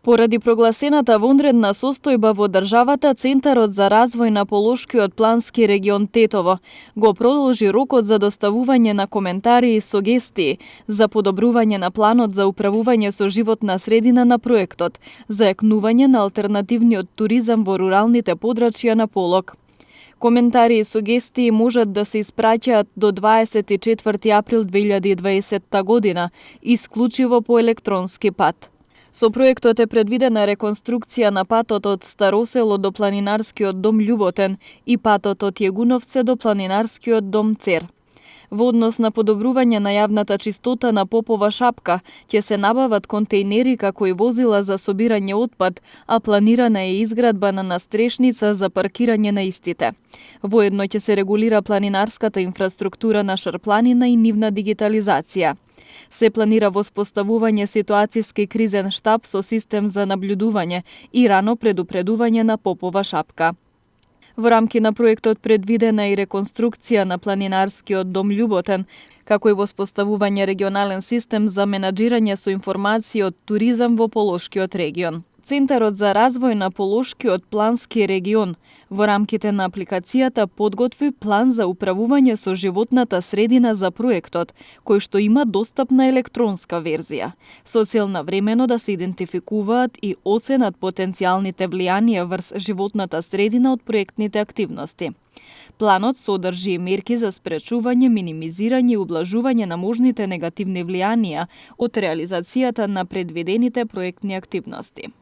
Поради прогласената вонредна состојба во државата, Центарот за развој на Полошкиот плански регион Тетово го продолжи рокот за доставување на коментари и сугестии за подобрување на планот за управување со животна средина на проектот за екнување на алтернативниот туризам во руралните подрачја на Полог. Коментари и сугестии можат да се испраќаат до 24 април 2020 година, исклучиво по електронски пат. Со проектот е предвидена реконструкција на патот од Старосело до планинарскиот дом Љуботен и патот од Јегуновце до планинарскиот дом Цер. Во однос на подобрување на јавната чистота на Попова шапка, ќе се набават контејнери како и возила за собирање отпад, а планирана е изградба на настрешница за паркирање на истите. Воедно ќе се регулира планинарската инфраструктура на Шарпланина и нивна дигитализација. Се планира воспоставување ситуацијски кризен штаб со систем за наблюдување и рано предупредување на Попова шапка. Во рамки на проектот предвидена и реконструкција на планинарскиот дом Љуботен, како и воспоставување регионален систем за менаџирање со информации од туризам во Полошкиот регион. Центарот за развој на Полошкиот плански регион во рамките на апликацијата подготви план за управување со животната средина за проектот, кој што има достапна електронска верзија, со цел навремено да се идентификуваат и оценат потенцијалните влијанија врз животната средина од проектните активности. Планот содржи и мерки за спречување, минимизирање и ублажување на можните негативни влијанија од реализацијата на предвидените проектни активности.